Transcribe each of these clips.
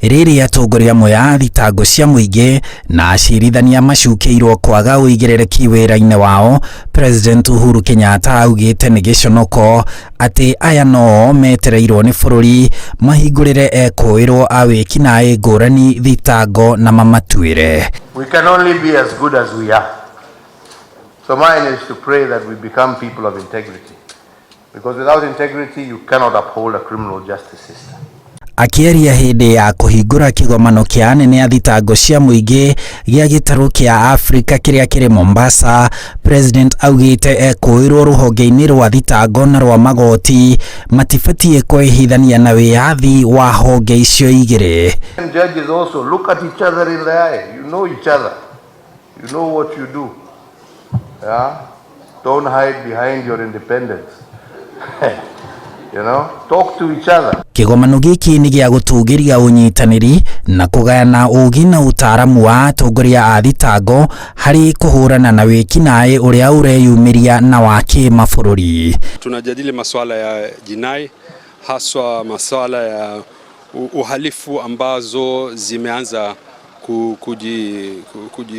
Rĩrĩ atongoria amwe a thitango cia mũingĩ na acirithania macukĩirwo kwaga ũigĩrĩrĩki wĩra-inĩ wao, President Uhuru Kenyatta augĩte nĩ gĩconoko atĩ aya no metereirwo nĩ bũrũri mahingũrĩre ekũĩrwo a wĩkinaĩ ngũrani thitango na mamatuĩre. We can only be as good as we are. So mine is to pray that we become people of integrity. Because without integrity, you cannot uphold a criminal justice system. Akĩaria hĩndĩ ya kũhingũra kĩgomano kĩa anene a thitango cia mũingĩ gĩa gĩtarũ kĩa Afrika kĩrĩa kĩrĩ Mombasa, President augĩte ekũĩrwo rũhonge-inĩ rwa thitango na rwa magoti matibatiĩ kwĩhithania na wĩyathi wa honge icio igĩrĩ. And judges also look at each other in the eye. You know each other. You know what you do. Yeah? Don't hide behind your independence. Talk to each other. Kĩgomano gĩkĩ nĩ gĩa gũtũgĩria ũnyitanĩri na kũgayana ũũgĩ na ũtaaramu wa atongoria a thitango harĩ kũhũrana na wĩkinaĩ ũrĩa ũreyumĩria na wa kĩmabũrũri. Tunajadili masuala ya jinai, haswa masuala ya uhalifu ambazo zimeanza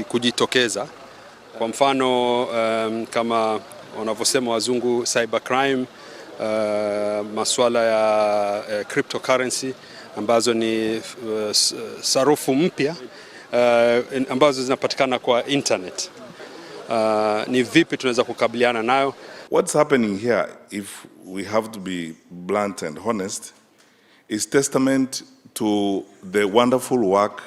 kujitokeza. Kwa mfano kama wanavyosema wazungu, cyber crime, masuala ya cryptocurrency ambazo ni sarufu mpya ambazo zinapatikana kwa internet. Ni vipi tunaweza kukabiliana nayo? What's happening here, if we have to be blunt and honest, is testament to the wonderful work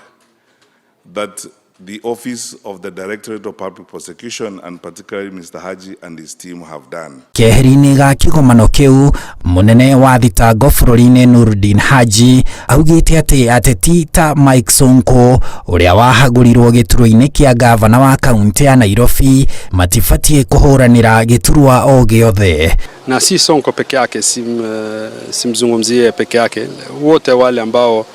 that the Office of the Directorate of Public Prosecution, and particularly Mr. Haji and his team, have done. Keheri-inĩ ga kĩgomano kĩu, mũnene wa thitango bũrũri-inĩ Nurdin Haji augĩte atĩ ateti ta Mike Sonko, ũrĩa wahagũrirwo gĩturwa-inĩ kĩa gavana wa kaunti ya Nairobi, matibatiĩ kũhũranĩra gĩturwa o gĩothe. Na si Sonko peke yake, simzungumzie peke yake, wote wale ambao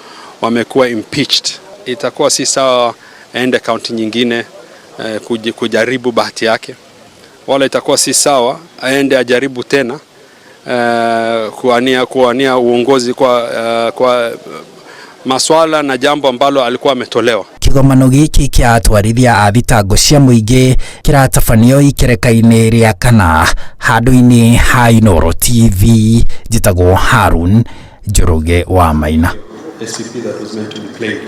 wamekuwa impeached, itakuwa si sawa aende kaunti nyingine kujaribu bahati yake, wala itakuwa si sawa aende ajaribu tena kuwania uongozi kwa maswala na jambo ambalo alikuwa ametolewa. Kĩgomano gĩkĩ kĩa atwarithia a thitango cia mũingĩ kĩratabanio ikereka-inĩ rĩa kana handũ-inĩ ha Inooro TV. Njĩtagwo Harun Njoroge wa Maina. SCP that was meant to be played.